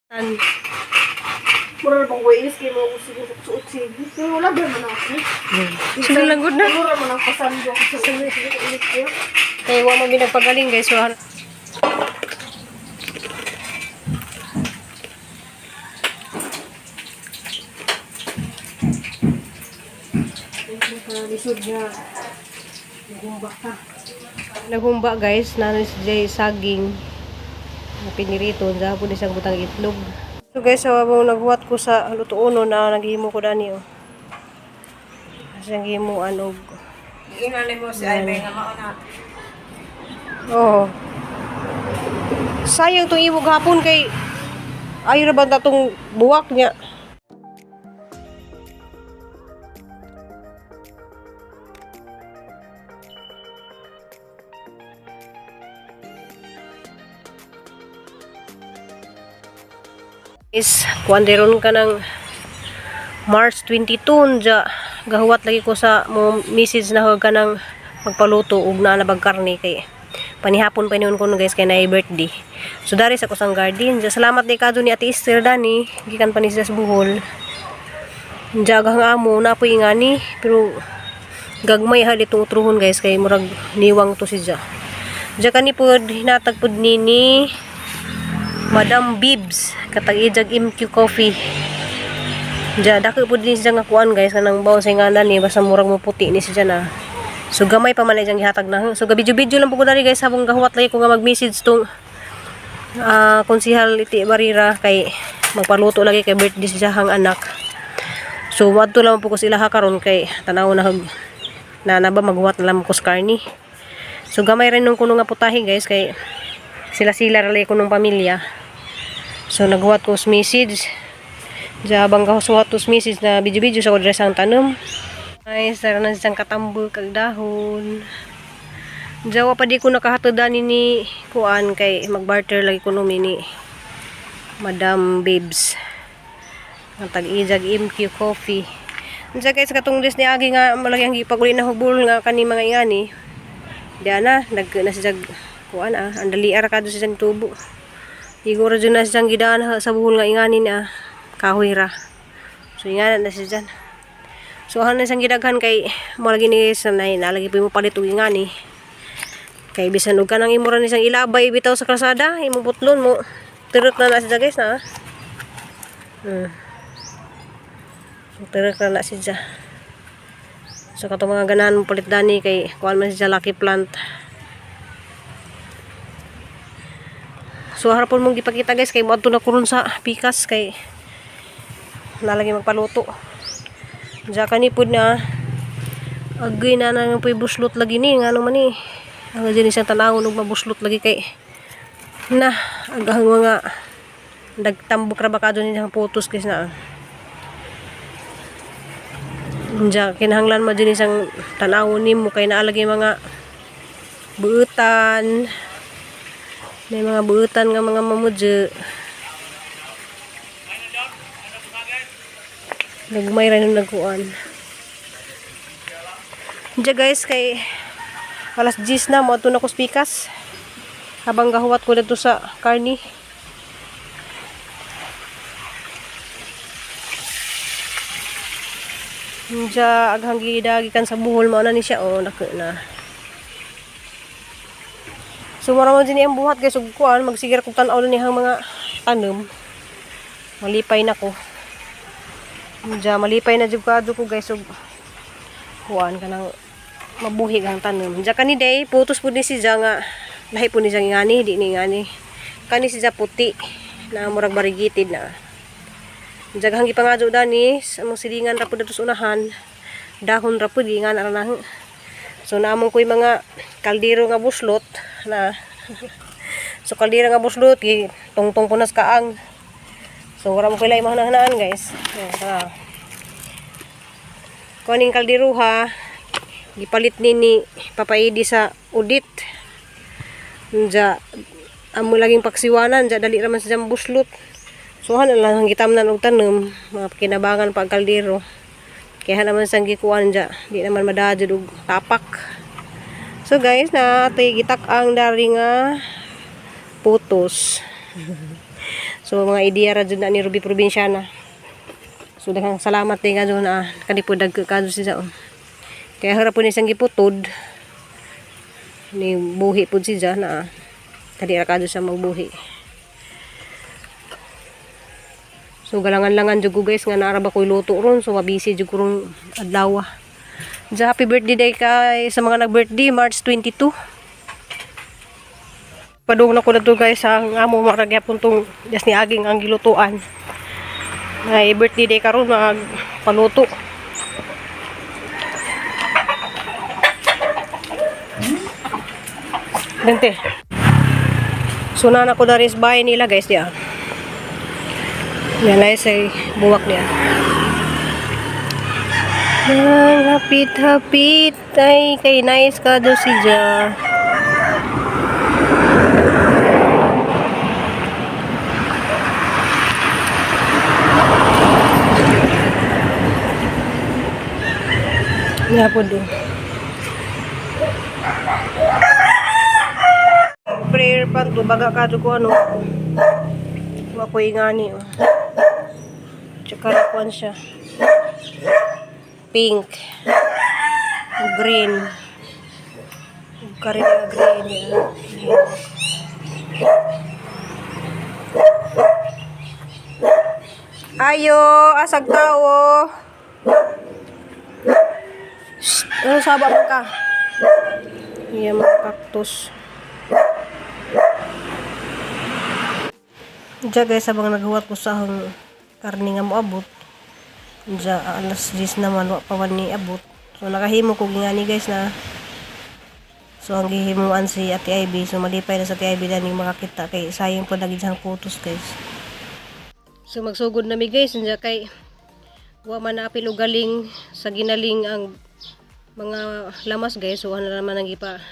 Tan. Mura na bang wais kay mga gusto ko suot sige. Pero wala ba man ako? Sige lang gud na. Mura man ang pasando ako sa ulit. Sige, ulit kayo. Kay wa man binagpagaling guys. Wala. Lisod nga. Naghumba ka. Naghumba guys, nanon si Jay saging na pinirito, unsa po ni siyang butang itlog. So guys, habang naghuwat ko sa lutuono na naghimo ko dani oh. Kasi ang gihimuan og Inalay mo si Ivy nga mauna. Oo. Sayang tong imo gahapon kay ayo ra ba tong buwak niya. Is kuan deron ka ng March 22 unja gahuwat lagi ko sa mo message na ka ng magpaluto og naa na bag karne kay panihapon pa niyon kuno guys kay naay birthday. So dari sa kusang garden. Ja, salamat di kadto ni Ate Esther dani gikan pa ni siya sa Bohol. Unja aghang amo na poy ngani pero gagmay ha ditong utruhon guys kay murag niwang to si Ja. Ja kani pod hinatag pod ni ni Madam Bibs katag ijag MQ Coffee. Ja, dako pud ni siya nga kuan guys kanang bawon sa ngalan ni basta murag mo puti ni siya na. So gamay pa man na siyang gihatag na. So gabidyo-bidyo lang po ko dali guys habang gahuwat lagi ko nga mag-message tong konsihal Iti Barira kay magpaluto lagi kay birthday siya hang anak. So wadto lang po ko sila ha karon kay tanaw na hag na na ba maghuwat na lang ko sa karni. So gamay rin nung kuno nga putahe guys kay sila-sila ra lagi kunong pamilya. So naghuwat ko sa message. Diya habang kahusuhat to message na video-video sa kodres ang tanom. Ay, sara na siyang katambol kag dahon. Diya wa pa di ko nakahatod ani ni kuan kay magbarter lagi ko ni Madam Babes. Ang tag-ijag MQ Coffee. Diya guys katong des ni agi nga malagi ang gipaguli na hubol nga kani mga ingani. Diya na nag na siya kuan ah, ang dali ara kadto siya tubo. Iguro dyan na siyang gidaan sa buhol nga ingani na kahoy ra. So ingana na siya dyan. So han na siyang gidaghan kay malagi ni sa nay nalagi po mo palit og ingani. Kay bisan og kanang imo ra ni siyang ilabay bitaw sa kalsada, imo butlon mo. Tirok na na siya guys na. Tirok na na siya. So katong mga ganahan mo palit dani kay kuan man siya lucky plant. So harapon mong gipakita guys kay moadto na kuron sa pikas kay nalagi magpaluto. Diya kani pud na agay na na po'y buslot lagi ni ngano man ni. Ang dyan siyang tanawon og mabuslot lagi kay na agahang mga nagtambok ra ba kadto ni siyang putos guys na. Diya kinahanglan mo din isang tanawon nimo kay naalagi mga buutan. May mga buutan nga mga mamudyo. Nagmay ra nung nagkuan. Diya guys kay alas 10 na mo na ko sa pikas. Habang gahuwat ko dito sa karni. Diya aghang gidagikan sa buhol mao na ni siya oh nako na. So mura man din ang buhat guys ug kuan magsigira kog tan-aw na niyang mga tanom. Malipay na ko. Diya malipay na jud kadto ko guys ug kuan kanang mabuhi ang tanom. Diya kani day putos pud ni siya nga lahi pud ni siya ngani di ni ngani. Kani siya puti na murag variegated na. Diya hanggi pangadyo dani sa among silingan ra pud dito sa unahan. Dahon ra pud gingan ra na. So naamong ko'y mga kaldero nga buslot na so kaldero nga buslot gi tungtong po nas kaang. So wala mo kilay mahunahanaan guys. So, tara. Kuning kaldero ha gipalit ni Papa Edi sa udit. Nja amo laging paksiwanan dya dali ra man sa diyang buslot. So han lang ang gitamnan og tanom mga kinabangan pa ang kaldero. Kaya naman sang gikuan dya, di naman madadjud og tapak. So guys, na gitak ang dari nga putos. So mga ideya ra jud na ni Ruby Provinciana. So daghang salamat din kadto na kani po dagko kadto siya. Oh. Kaya harap po ni siyang giputod. Ni buhi po siya na kadi ra kadto siya magbuhi. So galangan-langan jud ko, guys, nga naara ba ko'y luto ron, so mabisi jud ko rong adlaw. Diya, happy birthday day kay sa mga nag-birthday March 22. Padung na ko na to, guys, ang amo marag gyapon tong jas ni aging ang gilutuan. Ay birthday day karon magpaluto. Dente. So na ko dari sa bahay nila, guys, diya. Yan ay sa buwak niya. Nang hapit-hapit ay kay nice ka do si Ja. Nga po do. Prayer pan to baga ka do ko ano. Wa ko'y ngani oh. Tsaka rakuan siya. Pink. O green. O kare nga green. Yan. Ayo, asag tao. Shh, ano saba man ka? Yan mga cactus. Diya guys, habang naghuwat ko sa akong karne nga moabot. Diya, alas 10 naman, wa pa man ni abot. So nakahimo ko gingani, guys, na. So ang gihimuan si Ate Ivy. So malipay na sa Ate Ivy dani makakita kay sayang po lagi diyang putos, guys. So magsugod na mi, guys, diya kay wa man naapil og galing sa ginaling ang mga lamas, guys. So ano naman ang gipa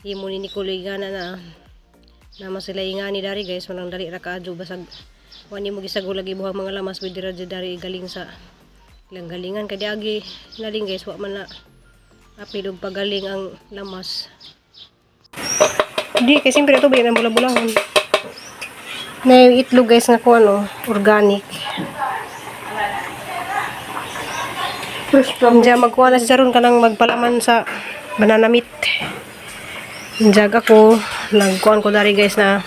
himo ni Nicole gana na naman sila ingani dari, guys, walang dali ra kaadyo, basag wa nimo gisagol lagi buhang mga lamas, pwede ra jud dari galing sa ilang galingan kay diagi naling, guys, wa man na apil og pagaling ang lamas. Di kay siyempre ito ba yan ang bula-bulahon na yung itlog, guys, nga kung ano, organic. Fresh from Diyan magkuha na si Jaron kanang magpalaman sa banana meat. Diyan ako, nagkuhan ko dari, guys, na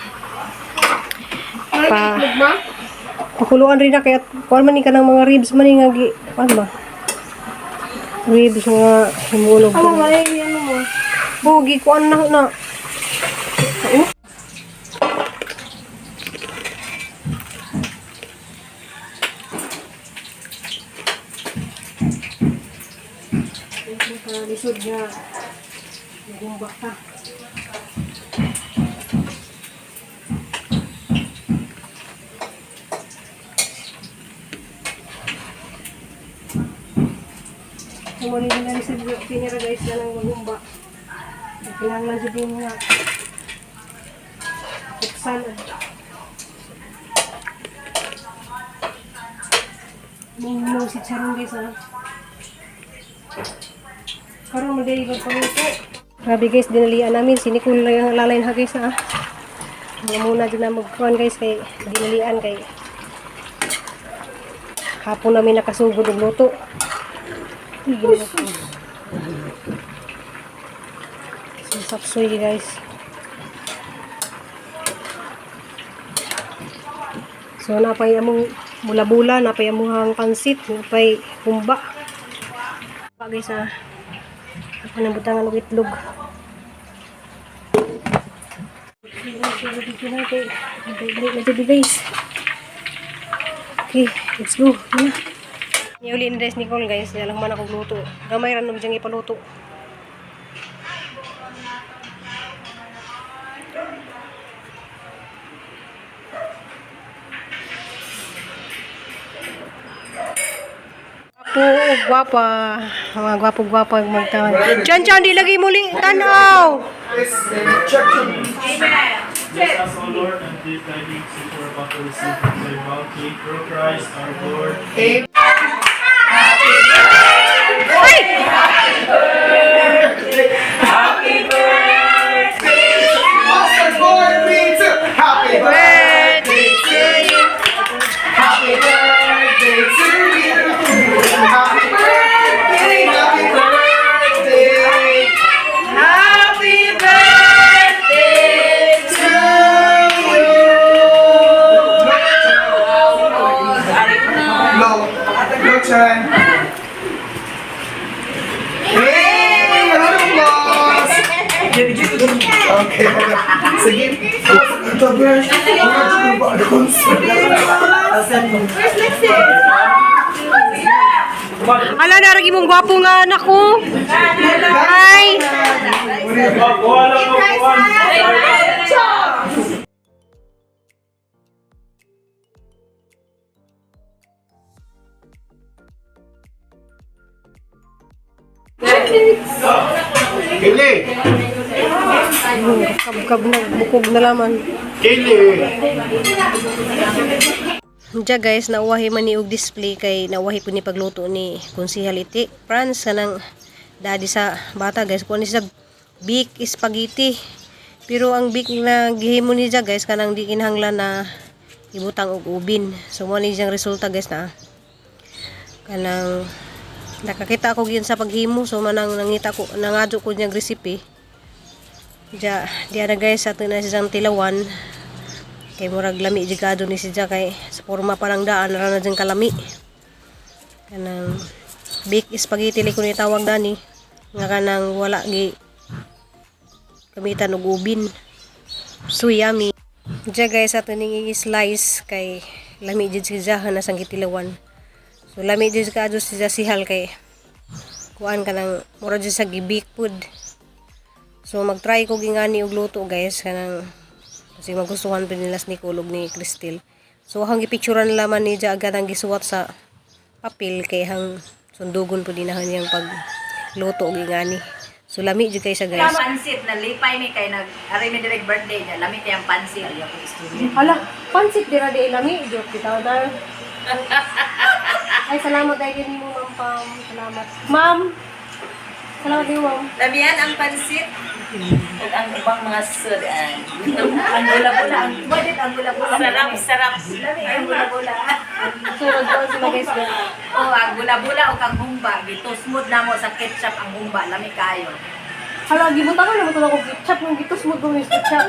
pa itlog ma? Pakuluan rin na kaya kuan man ni kanang mga ribs man ni nga gi kuan ba? Ribs nga himunog. Ano nga eh, ano mo? Bugi kuan na na. Oo. Lisod nga gumba ka. Kumuli na rin sa pinira, guys, na ng magumba. Kailangan jud din nga buksan. Ninong si Charon, guys, ah. Karon mo dili magpaluto. Grabe, guys, dinalian namin. Si Nicole lang ang lalay na, guys, ah. Wala muna dyan na magkuhan, guys, kay dinalian kay hapon namin nakasugod og luto. Uy, ginawa ko. So, saksoy, guys. So, napay among mula-bula, napay amuhang pansit, napay humba. Pa, guys, ah. Ako nang butangan og itlog. Guys. Okay, let's go. Na. Niuli ni guys Nicole, guys, yalang man akong luto. Gamay ra nung diyang ipaluto. Gwapo, gwapa. Mga gwapo-gwapo ang magtawan. Chan chan, di lagi muli tanaw. Bless us, O Lord, and give thy gifts which we are about to receive from thy bounty through Christ our Lord. Ay! Happy birthday to Happy Birthday to Your turn. Hey! Hello, boss! Okay. Sige. Ito, brush. Ala, naragi mong gwapo nga anak ko. Hi! Wala ko, Kili! Kabkab na, bukog na laman. Kili! Diya guys, nauwahi man ni og display kay nauwahi po ni pagluto ni Konsihal Iti. Franz kanang daddy sa bata guys, kuan ni siya bake spaghetti. Pero ang bake na gihimo ni siya guys kanang di kinahanglan na ibutang og ubin. So mo ni siyang resulta guys na kanang nakakita ko gyud sa paghimo, so manang nangita ko, nangadyo ko niyang recipe. Diya, diya na guys, ato na siyang tilawan. Kay murag lami jigado ni siya kay sa porma pa lang daan ra na diyang kalami. Kanang bake spaghetti li ko ni tawag dani nga kanang wala gi gamitan og ubin. So yummy. Diya guys, ato ning i-slice kay lami jud siya na sang gitilawan. So lami jud kaadto siya sihal kay kuan kanang mura jud sa gi-bake food. So mag-try ko gingani og luto guys kanang kasi magustuhan pa nila ni Kulog ni Cristel. So hang gipicturan laman ni Ja agad ang gisuwat sa papel kay hang sundugon po dinahan niyang pagluto og ingani. So lami jud kay siya guys. Pansit na lipay mi kay nag aray mi direct birthday niya lami kay ang pansit. Hala, pansit dira di lami joke bitaw na. Ay, salamat ay gini mo, Ma'am Pam. Salamat. Ma'am. Salamat din, Ma'am. Lamian ang pansit ug ang ubang mga sudan. Ang gula-gula ang pwede ang gula-gula. Sarap sarap. Lami ang gula-gula. So, nagkuhan sila guys. Oh, ang gula-gula ug ang humba gitusmod namo sa ketchup ang humba lami kayo. Hala, gibutangan naman ito ako ketchup. Nung gitusmod mo yung ketchup.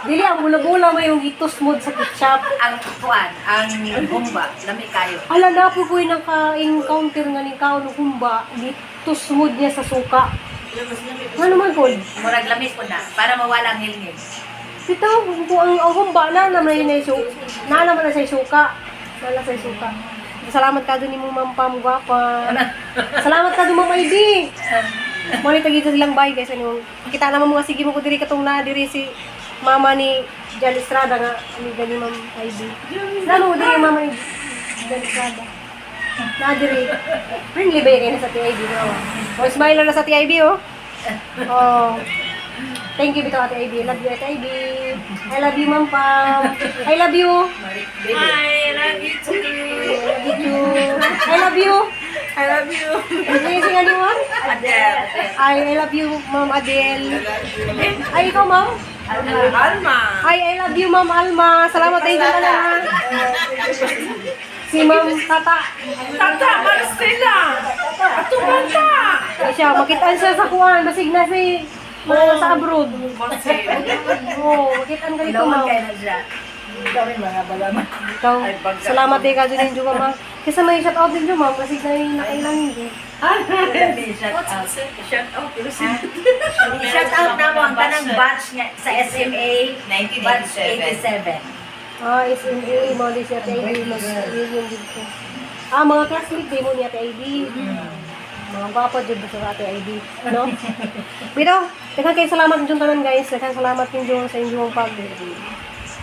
Dili, ang bula-bula may yung gitusmod sa ketchup. Ang kuan, ang humba lami kayo. Ala na po ko yung naka-encounter nga ning kaon ng humba, gitusmod niya sa suka. Ano man po? Murag lami po na para mawala ang hilngil. Bitaw, kung ang humba na naman yun ay suka. Na naman na sa suka. Na sa suka. Salamat ka dun ni mo, Ma'am Pam, gwapa. Salamat ka dun, Ma'am Ivy. Muna tagi silang bye guys. Ano, kita naman mga sige mo ko diri katong na diri si mama ni Jan Estrada nga amiga ni Ma'am Ivy. Nano mo diri mama ni Jan Estrada. Na diri. Friendly ba yun kayo na sa TIB no? Oh, smile na sa TIB oh. Oh. Thank you bitaw Ate Ivy. Love you, Ate Ivy. I love you, Ma'am Pam. I love you. Hi, I love you too. I love you too. I love you. I love you. Ano yung singa ni Ma'am? Adele. Ay, I love you, Ma'am Adele. Ay, ikaw, Ma'am? Alma. Ay, I love you, Ma'am Alma. Salamat tayo dyan na. Si Ma'am Tata. Tata Marcela. Ato bata. Ay siya, makitaan siya sa kuwan. Basig na si mga nasa abroad. Oo, makitaan ka dito, Ilawan Ma'am. kay na siya. Kami mga balaman. Ikaw, salamat eh ka dyan ninyo, Ma'am. Kasi may shout out ninyo, Ma'am. Kasi na yung nakailan ninyo. Shout out. Shout out. Shout out na mo ang tanang batch nga sa SMA batch 87. Ah, SMA, mga di si Ate Ivy. Mas yun yung dito. Ah, mga classmate din mo ni Ate Ivy. Mga gwapa dyan ba sa Ate Ivy? No? Pero, daghang kayo salamat dyan tanan guys. Daghang salamat ninyo sa inyong pag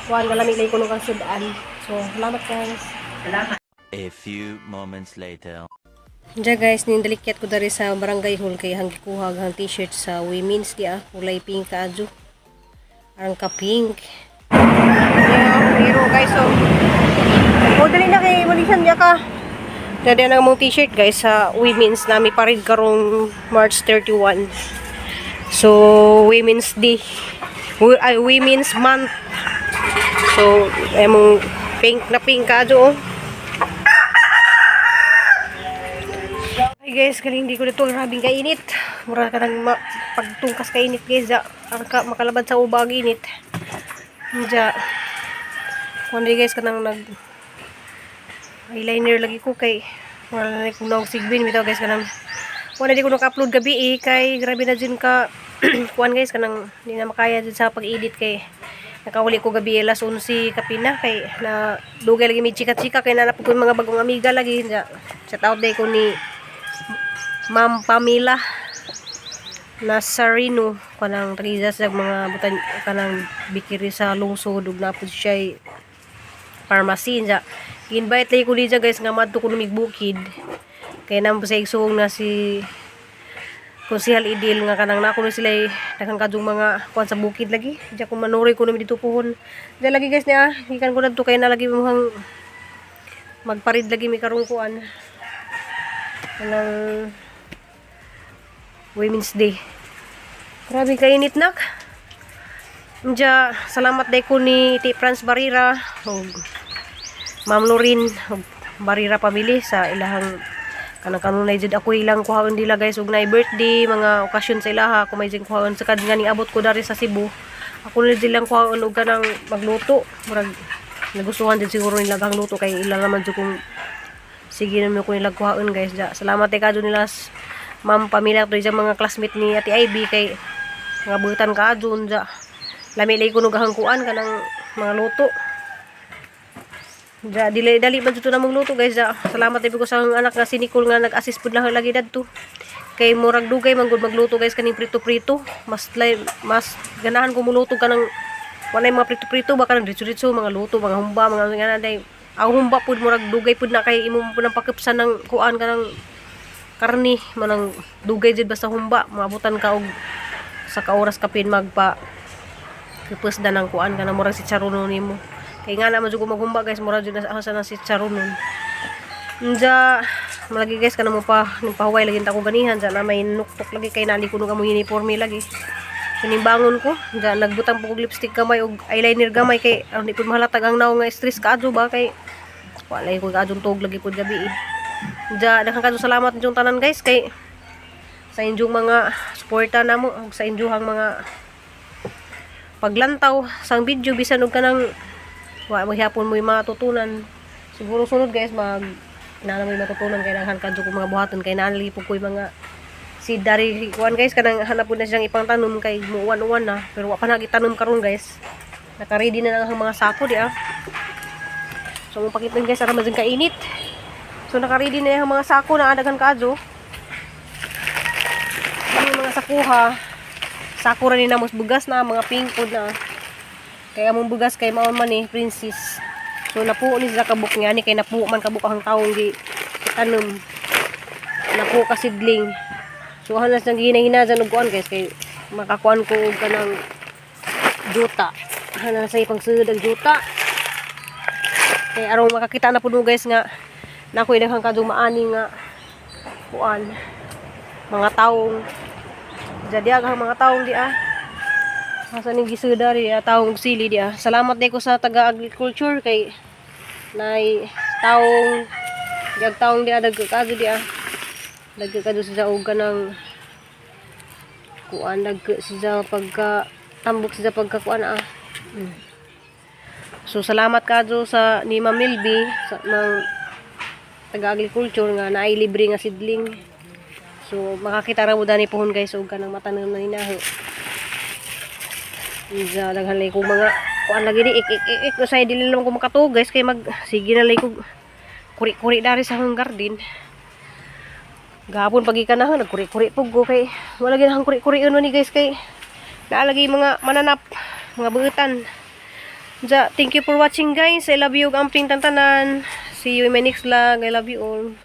kuan galamig lay kuno kang sudan. So, salamat guys. Salamat. A few moments later. Diya guys, nindalikyat ko dari sa barangay hall kay hang gikuha ang t-shirt sa women's di ah, kulay pink kaadyo. Ang ka pink. Yeah, pero guys, so oh, dali na kay Malisan niya ka. Dali na mong t-shirt guys sa women's nami parid karong March 31. So, Women's Day. Ay, Women's Month. So, emong pink na pink kaadyo oh. Ay guys, galing hindi ko dito. Grabing kainit. Mura ka nang pagtungkas kainit guys. Ja, arka makalabad sa ubag init. Ja. Kundi guys kanang nag Eyeliner lagi ko kay wala na kong naog sigbin bitaw, guys, kanang wala di ko naka-upload gabi eh, kay grabe na din ka kuan, guys, kanang di na makaya din sa pag-edit kay nakauli ko gabi alas 11 kapina kay na dugay lagi may chika-chika kay nanap ko yung mga bagong amiga lagi. Shout out day ko ni Ma'am Pamela Nazareno, kanang tagiza sa mga butan kanang bikiri sa lungsod ug napud siya pharmacy. Nya invite lagi ko niya, guys, nga madto ko lumig bukid kay namo sa igsuong na si Konsihal Idil nga kanang nako na sila daghang kadtong mga kuan sa bukid lagi. Diya ko manuroy ko nami dito puhon. Diya lagi, guys, niya gikan ko nadto kay na lagi muhang magparid lagi mi karong kuan kanang Women's Day. Grabe kainit, nak. Diya, salamat day ko ni Ti Franz Barira ug Ma'am Lorin ug Barira family sa ilahang kanang kanunay jud ako ilang kuhaon nila, guys, ug naay birthday, mga okasyon sa ilaha ako may jud kuhaon sa kad nga ning abot ko dari sa Cebu, ako na jud lang kuhaon og kanang magluto. Murag nagustuhan jud siguro nila ang luto kay ila naman jud kung sige naman ko nila kuhaon, guys. Ja, salamat kay kadto nila Ma'am Pamela to mga classmate ni Ate Ivy kay mga butan ka dun. Ja, lami lay kuno gahang kuan kanang mga luto. Ja, dili dali man jud to na luto, guys. Ja, salamat ko sa akong anak nga si Nicole nga nag-assist pud na lagi dadto. Kay murag dugay man gud magluto, guys, kaning prito-prito. Mas mas ganahan ko muluto kanang walay mga prito-prito ba, kanang diretso-diretso mga luto, mga humba, mga nga day. Ang humba pud murag dugay pud na kay imo pud ang pakipsan ng kuan kanang karni manang dugay jud basta humba, maabutan ka og sa ka oras kapin magpa kipos da ng kuan kanang murag si charonon nimo. Kay nga naman jud ko maghumba, guys, murag jud na sa na si charonon. Nja, malagi, guys, kanang mo pa ning pahuway lagi ta ko ganihan ja na may nuktok lagi kay nali kuno ka mo uniforme lagi. So ning bangon ko, ja nagbutang po kog lipstick gamay og eyeliner gamay kay aron di pud mahalatag ang nawong nga stress kaadto ba kay walay ko kaadtong tuog lagi pud gabi eh. Ja, daghang kadto salamat inyong tanan, guys, kay sa inyong mga suporta namo ug sa inyong mga paglantaw sang video bisan og kanang wa maghapon mo yung matutunan. Siguro sunod, guys, mag na may matutunan kay daghan kadto ko mga buhaton kay naa lagi pud ko'y mga si dari kuan, guys, kanang hanap pud na siyang ipang tanom kay muwan-uwan na pero wa pa na gitanom karon, guys. Naka-ready na lang ang mga sako di ah. So mo pakita, guys, ara man kainit. So naka-ready na ang mga sako na daghan kaadto. Yung mga sakuha, sako ra ni namos bugas na mga pink pod na kaya among bugas kay maon man eh princess. So napuo ni sa kabuk nga ni kay napuo man kabuk ang taong gi tanom, napuo ka sidling. So halas nang ginahina dyan og kuan, guys, kay makakuan ko og kanang juta, hanas sa ipang sud ang juta kay aron makakita na pud mo, guys, nga nakoy daghang kadung maani nga kuan mga taong. Jadi ang mga taong di ah. Asa ning gisuda ri ah, taong sili di ah. Salamat day ko sa taga agriculture kay nay taong diag taong di ah, dagko kadto di ah. Dagko kadto sa og kanang kuan, dagko siya pagka tambok siya pagka kuan ah. So salamat kadto sa ni Ma'am Milby sa mga taga agriculture nga naay libre nga sidling. So makakita ra mo dani pohon, guys, og kanang matanom na hinaho. Isa daghan lay ko mga kuan lagi ni ik ik ik ik usay dili lang ko makatuog, guys, kay mag sige na lay ko kuri-kuri dari sa akong garden. Gahapon pagi ka na nagkuri-kuri pug ko kay wala gyud ang kuri-kuri ni, guys, kay naalagi mga mananap, mga buutan. Ja, thank you for watching, guys. I love you amping tantanan. See you in my next vlog. I love you all.